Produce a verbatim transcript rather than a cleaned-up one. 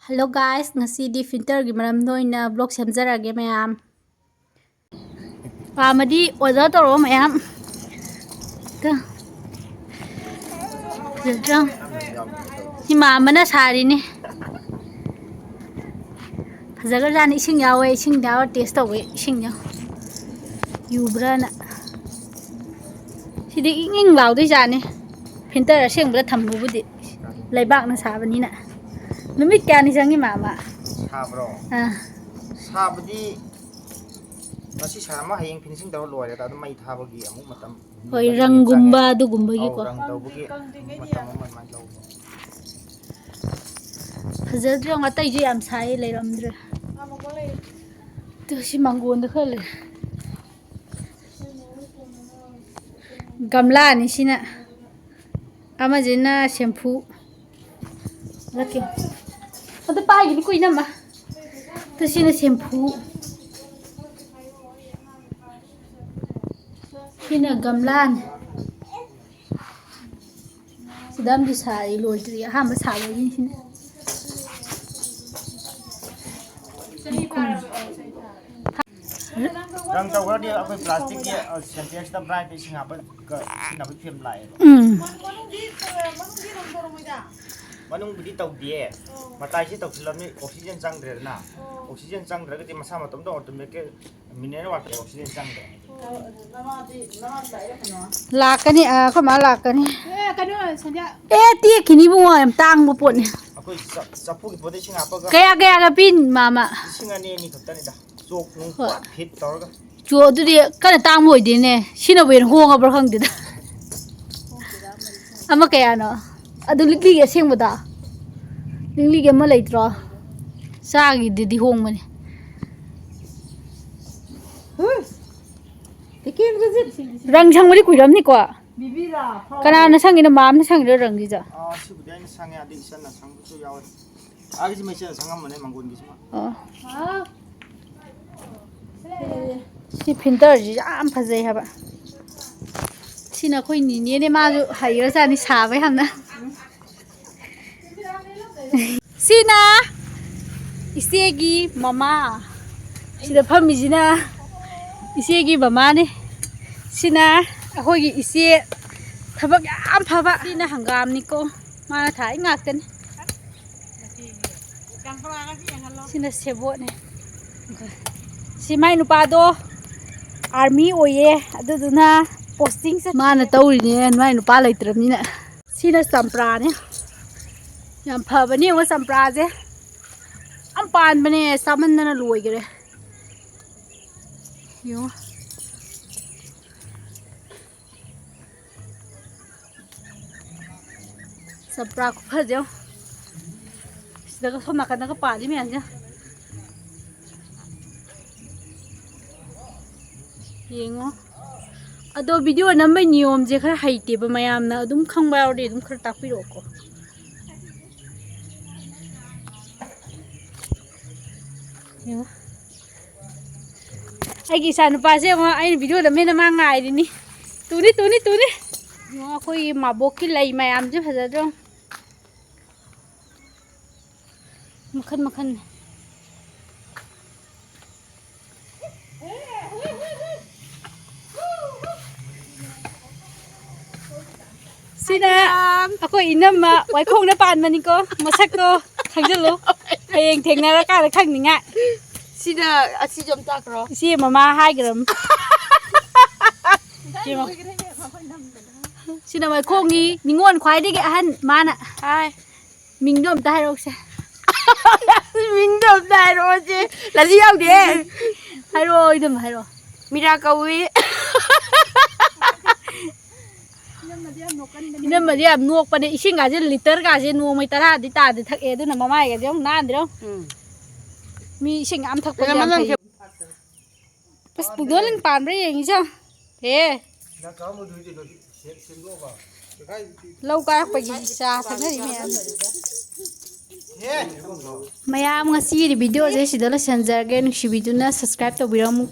Hello guys, ꯉꯁꯤꯗꯤ filterꯒꯤ ꯃꯔꯝꯗ ꯑꯣꯏꯅ vlog ꯁꯦꯝꯖꯔꯒꯦ ꯃꯌꯥꯝ꯫ ꯄꯥꯝꯃꯗꯤ order ꯇꯧꯔꯛꯑꯣ ꯃꯌꯥꯝ꯫ ꯇꯨ꯫ ꯐꯖꯗ꯭ꯔꯣ? ꯁꯤ ꯃꯥꯝꯃꯅ ꯁꯥꯔꯤꯅꯤ꯫ ꯐꯖꯈ꯭ꯔꯖꯥꯠꯅꯤ, ꯏꯁꯤꯡ ꯌꯥꯎꯋꯦ, ꯏꯁꯤꯡ ꯌꯥꯎꯔ test ꯇꯧꯋꯦ, ꯏꯁꯤꯡ ꯌꯥꯎ-, ꯌꯨꯕ꯭ꯔꯥꯅ꯫ ꯁꯤꯗꯤ ꯏꯪ ꯏꯪ ꯂꯥꯎꯗꯣꯏ ꯖꯥꯠꯅꯤ, filter ꯑꯁꯦꯡꯕꯗ ꯊꯝꯕꯕꯨꯗꯤ꯫ ꯂꯩꯕꯥꯛꯅ ꯁꯥꯕꯅꯤꯅ꯫ ꯅꯨꯃꯤꯠ ꯀꯌꯥꯅꯤ ꯆꯪꯉꯤ ꯃꯥꯝꯃ? ꯁꯥꯕ꯭ꯔꯣ? ꯑꯥ꯫ ꯁꯥꯕꯗꯤ ꯉꯁꯤ ꯁꯥꯔꯝꯃ ꯍꯌꯦꯡ finishing ꯇꯧꯔ ꯂꯣꯏꯔꯦꯗ꯫ ꯑꯗꯨꯝ ꯃꯩ ꯊꯥꯕꯒꯤ ꯑꯃꯨꯛ ꯃꯇꯝ ꯍꯣꯏ, ꯅꯨꯃꯤꯠ ꯑꯅꯤ ꯔꯪꯒꯨꯝꯕ ꯆꯪꯉꯦ꯫ ꯑꯗꯨꯒꯨꯝꯕꯒꯤꯀꯣ꯫ ꯑꯧ, ꯔꯪ ꯇꯧꯕꯒꯤ ꯃꯇꯝ ꯑꯃ ꯑꯗꯨꯃꯥꯏꯅ ꯂꯧꯕ꯫ ꯐꯖꯗ꯭ꯔꯣ? ꯑꯇꯩꯁꯨ ꯌꯥꯝ ꯁꯥꯏꯌꯦ, ꯂꯩꯔꯝꯗ꯭ꯔꯦ꯫ ꯑꯗꯨ ꯁꯤ ꯃꯥꯡꯒꯣꯟꯗ ꯈꯔ ꯂꯩ꯫ ꯒꯝꯂꯥꯅꯤ ꯁꯤꯅ꯫ ꯑꯃꯁꯤꯅ shampoo꯫ ꯂꯛꯀꯤ꯫ ꯑꯗꯨ ꯄꯥꯏꯒꯤꯅꯤ ꯀꯨꯏꯅ ꯑꯃ꯫ ꯑꯗꯨ ꯁꯤꯅ shampoo꯫ ꯁꯤꯅ ꯒꯝꯂꯥꯅꯤ꯫ ꯁꯤꯗ ꯑꯃꯁꯨ ꯁꯥꯔꯤ, ꯂꯣꯏꯗ꯭ꯔꯤ, ꯑꯍꯥꯟꯕ ꯁꯥꯕꯒꯤꯅꯤ ꯁꯤꯅ꯫ ꯔꯪ ꯇꯧꯈ꯭ꯔꯗꯤ ꯑꯩꯈꯣꯏ plasticꯀꯤ, ꯑ, Sintexꯇ bright ꯏꯁꯤꯡ ꯍꯥꯞꯄ ꯁꯤꯖꯤꯟꯅꯕꯒꯤ film ꯂꯥꯛꯑꯦꯕ꯫ ꯎꯝ꯫ ꯃꯅꯨꯡꯕꯨꯗꯤ ꯇꯧꯗꯤꯌꯦ꯫ ꯃꯇꯥꯏꯁꯤ ꯇꯧꯁꯤꯜꯂꯝꯅꯤ, oxygen ꯆꯪꯗ꯭ꯔꯦꯗꯅ꯫ Oxygen ꯆꯪꯗ꯭ꯔꯒꯗꯤ ꯃꯁꯥ ꯃꯇꯣꯝꯇ automatic mineral water oxygen ꯆꯪꯗ꯭ꯔꯦ꯫ ꯂꯥꯛꯀꯅꯤ, ꯑ, ꯑꯩꯈꯣꯏ ꯃꯥ ꯂꯥꯛꯀꯅꯤ꯫ ꯑꯦ, ꯀꯩꯅꯣ, ꯁꯟꯙ꯭ꯌꯥ꯫ ꯑꯦ, ꯇꯦꯛꯈꯤꯅꯤ ꯏꯕꯨꯡꯉꯣ, ꯌꯥꯝ ꯇꯥꯡꯕ ꯄꯣꯠꯅꯤ꯫ ꯑꯩꯈꯣꯏ ꯆ-, ꯆꯐꯨꯒꯤ ꯄꯣꯠꯇ ꯏꯁꯤꯡ ꯍꯥꯞꯄꯒ ꯀꯌꯥ, ꯀꯌꯥꯒ ꯄꯤ, ꯃꯥꯃ? ꯂꯤꯁꯤꯡ ꯑꯅꯤ, ꯑꯅꯤ ꯈꯛꯇꯅꯤꯗ꯫ ꯆꯣꯛ ꯅꯨꯡ ꯍꯣꯏ꯫ ꯐꯤꯠ ꯇꯧꯔꯒ꯫ ꯆꯣ, ꯑꯗꯨꯗꯤ ꯀꯟꯅ ꯇꯥꯡꯕ ꯑꯣꯏꯗꯦꯅꯦ꯫ ꯁꯤꯅꯕꯨ ꯍꯦꯟꯅ ꯍꯣꯡꯉꯕ꯭ꯔꯥ ꯈꯪꯗꯦꯗ꯫ ꯑꯃ ꯀꯌꯥꯅꯣ? ꯑꯗꯨ ꯂꯤꯛꯂꯤꯒꯤ ꯑꯁꯦꯡꯕꯗꯣ? ꯂꯤꯛꯂꯤꯒꯤ ꯑꯃ ꯂꯩꯇ꯭ꯔꯣ? ꯆꯥꯒꯤꯗꯨꯗꯤ ꯍꯣꯡꯕꯅꯦ꯫ ꯍꯨꯏ! ꯇꯦꯀꯦꯟꯒꯁꯦ ꯔꯪ ꯁꯪꯕꯗꯤ ꯀꯨꯏꯔꯝꯅꯤꯀꯣ? ꯕꯤꯕꯤꯔꯥ, ꯐꯥꯎ-, ꯀꯅꯥꯅ ꯁꯪꯉꯤꯅꯣ? ꯃꯥꯝꯅ ꯁꯪꯉꯤꯔꯣ ꯔꯪꯁꯤꯁꯨ? ꯑꯥ, ꯁꯤꯕꯨꯗꯤ ꯑꯩꯅ ꯁꯪꯉꯦ, ꯑꯗꯩ ꯏꯆꯟꯅ ꯁꯪꯕꯁꯨ ꯌꯥꯎꯋꯦ꯫ ꯑꯥꯒꯤꯁꯤ ꯃꯩꯆꯟꯅ ꯁꯪꯉꯝꯕꯅꯦ, ꯃꯪꯒꯣꯟꯒꯤꯁꯤꯃ꯫ ꯑꯣ꯫ ꯍꯥꯎ꯫ ꯁꯤ filterꯁꯤ ꯌꯥꯝ ꯐꯖꯩ ꯍꯥꯏꯕ꯫ ꯁꯤꯅ ꯑꯩꯈꯣꯏ ꯅꯤꯅꯦꯅꯦ, ꯃꯥꯁꯨ ꯍꯩꯈ꯭ꯔꯖꯥꯠꯅꯤ ꯁꯥꯕ ꯌꯥꯝꯅ꯫ ꯁꯤꯅ ꯏꯆꯦꯒꯤ ꯃꯃꯥ꯫ ꯁꯤꯗ ꯐꯝꯃꯤꯁꯤꯅ ꯏꯆꯦꯒꯤ ꯃꯃꯥꯅꯦ꯫ ꯁꯤꯅ ꯑꯩꯈꯣꯏꯒꯤ ꯏꯆꯦ, ꯊꯕꯛ ꯌꯥꯝ ꯐꯕ꯫ ꯁꯤꯅ ꯍꯪꯒꯥꯝꯅꯤꯀꯣ꯫ ꯃꯥꯅ ꯊꯥꯏ ꯉꯥꯛꯇꯅꯤ꯫ ꯁꯤꯅ ꯁꯦꯕꯣꯠꯅꯦ꯫ ꯁꯤ ꯃꯥꯏ ꯅꯨꯄꯥꯗꯣ ꯑꯥꯔꯃꯤ ꯑꯣꯏꯌꯦ, ꯑꯗꯨꯗꯨꯅ ꯄꯣꯁꯇꯤꯡ ꯆꯠ꯫ ꯃꯥꯅ ꯇꯧꯔꯤꯅꯦ, ꯃꯥꯏ ꯅꯨꯄꯥ ꯂꯩꯇ꯭ꯔꯕꯅꯤꯅ꯫ ꯁꯤꯅ ꯆꯝꯄ꯭ꯔꯥꯅꯦ꯫ ꯌꯥꯝ ꯐꯕꯅꯦ ꯌꯦꯡꯉꯣ ꯆꯝꯄ꯭ꯔꯥꯁꯦ꯫ ꯌꯥꯝ ꯄꯥꯟꯕꯅꯦ, ꯆꯥꯃꯟꯗꯅ ꯂꯣꯏꯈꯔꯦ꯫ ꯌꯦꯡꯉꯣ꯫ ꯆꯝꯄ꯭ꯔꯥ ꯈꯨꯐꯁꯦ ꯌꯦꯡꯉꯣ꯫ ꯁꯤꯗꯒ ꯁꯣꯝ ꯅꯥꯀꯟꯗꯒ ꯄꯥꯜꯂꯤ ꯃꯌꯥꯝꯁꯦ꯫ ꯌꯦꯡꯉꯣ꯫ ꯑꯗꯣ ꯚꯤꯗꯤꯑꯣ ꯅꯝꯕꯩ ꯅꯤꯌꯣꯝꯁꯦ ꯈꯔ ꯍꯩꯇꯦꯕ, ꯃꯌꯥꯝꯅ ꯑꯗꯨꯝ ꯈꯪꯕ ꯌꯥꯎꯔꯗꯤ ꯑꯗꯨꯝ ꯈꯔ ꯇꯥꯛꯄꯤꯔꯛꯑꯣꯀꯣ꯫ ꯌꯦꯡꯉꯣ꯫ ꯑꯩꯒꯤ ꯏꯆꯥ ꯅꯨꯄꯥꯁꯦ ꯌꯦꯡꯉꯣ, ꯑꯩꯅ ꯚꯤꯗꯤꯑꯣ ꯅꯝꯃꯦꯅ ꯃꯥ ꯉꯥꯏꯔꯤꯅꯤ꯫ ꯇꯨꯅꯤ, ꯇꯨꯅꯤ, ꯇꯨꯅꯤ꯫ ꯌꯦꯡꯉꯣ, ꯑꯩꯈꯣꯏꯒꯤ ꯃꯥꯕꯣꯛꯀꯤ ꯂꯩ ꯃꯌꯥꯝꯁꯦ ꯐꯖꯗ꯭ꯔꯣ? ꯃꯈꯟ ꯃꯈꯟ꯫ ꯁꯤꯅ ꯑꯩꯈꯣꯏ ꯏꯅꯝꯃ ꯋꯥꯏꯈꯣꯡꯗ ꯄꯥꯟꯕꯅꯤꯀꯣ, ꯃꯁꯛꯇꯣ ꯈꯪꯖꯤꯜꯂꯨ꯫ ꯍꯌꯦꯡ ꯊꯦꯡꯅꯔꯀꯥꯟꯗ ꯈꯪꯅꯤꯡꯉꯥꯏ꯫ ꯁꯤꯅ ꯑꯁꯤꯁꯨ ꯑꯝ ꯇꯥꯛꯈ꯭ꯔꯣ꯫ ꯏꯆꯦ ꯃꯃꯥ ꯍꯥꯏꯈ꯭ꯔꯕꯅꯤ꯫ ꯏꯆꯦ ꯃ-, ꯁꯤꯅ ꯋꯥꯏꯈꯣꯡꯒꯤ ꯅꯤꯉꯣꯜ ꯈ꯭ꯋꯥꯏꯗꯒꯤ ꯑꯍꯟ ꯃꯥꯅ꯫ ꯍꯥꯏ꯫ ꯃꯤꯡꯗꯣ ꯑꯝꯇ ꯍꯥꯏꯔꯛꯑꯣꯁꯦ꯫ ꯃꯤꯡꯗꯣ ꯑꯝꯇ ꯍꯥꯏꯔꯛꯑꯣꯁꯦ꯫ ꯂꯥꯖꯤ ꯌꯥꯎꯗꯦ꯫ ꯍꯥꯏꯔꯛꯑꯣ, ꯏꯅꯝꯃ ꯍꯥꯏꯔꯛꯑꯣ꯫ ꯃꯤꯔꯥ ꯀꯧꯏ꯫ ꯏꯅꯝꯃꯗꯤ ꯌꯥꯝ ꯅꯣꯛꯄꯅꯦ, ꯏꯁꯤꯡꯒꯥꯁꯦ ꯂꯤꯇꯔꯒꯥꯁꯦ ꯅꯣꯡꯃꯩ ꯇꯔꯥꯗꯤ ꯇꯥꯗꯦ ꯊꯛꯑꯦ, ꯑꯗꯨꯅ ꯃꯃꯥꯏꯒꯁꯦ ꯑꯃꯨꯛ ꯅꯥꯟꯗ꯭ꯔꯣ꯫ ꯎꯝ꯫ ꯃꯤ ꯏꯁꯤꯡ ꯌꯥꯝ ꯊꯛꯄꯁꯦ ꯌꯥꯝ ꯐꯩ꯫ ꯑꯁ, ꯄꯨꯡꯗꯣꯟ ꯄꯥꯟꯕ꯭ꯔꯥ ꯌꯦꯡꯉꯤꯁꯦ꯫ ꯍꯦ꯫ ꯂꯧ ꯀꯥꯔꯛꯄꯒꯤ ꯆꯥ ꯊꯛꯅꯔꯤ ꯃꯌꯥꯝ꯫ ꯃꯌꯥꯝ, ꯉꯁꯤꯒꯤ ꯚꯤꯗꯤꯑꯣꯁꯦ ꯁꯤꯗ ꯂꯣꯏꯁꯤꯟꯖꯔꯒꯦ꯫ ꯅꯨꯡꯁꯤꯕꯤꯗꯨꯅ subscribe ꯇꯧꯕꯤꯔꯝꯃꯨ꯫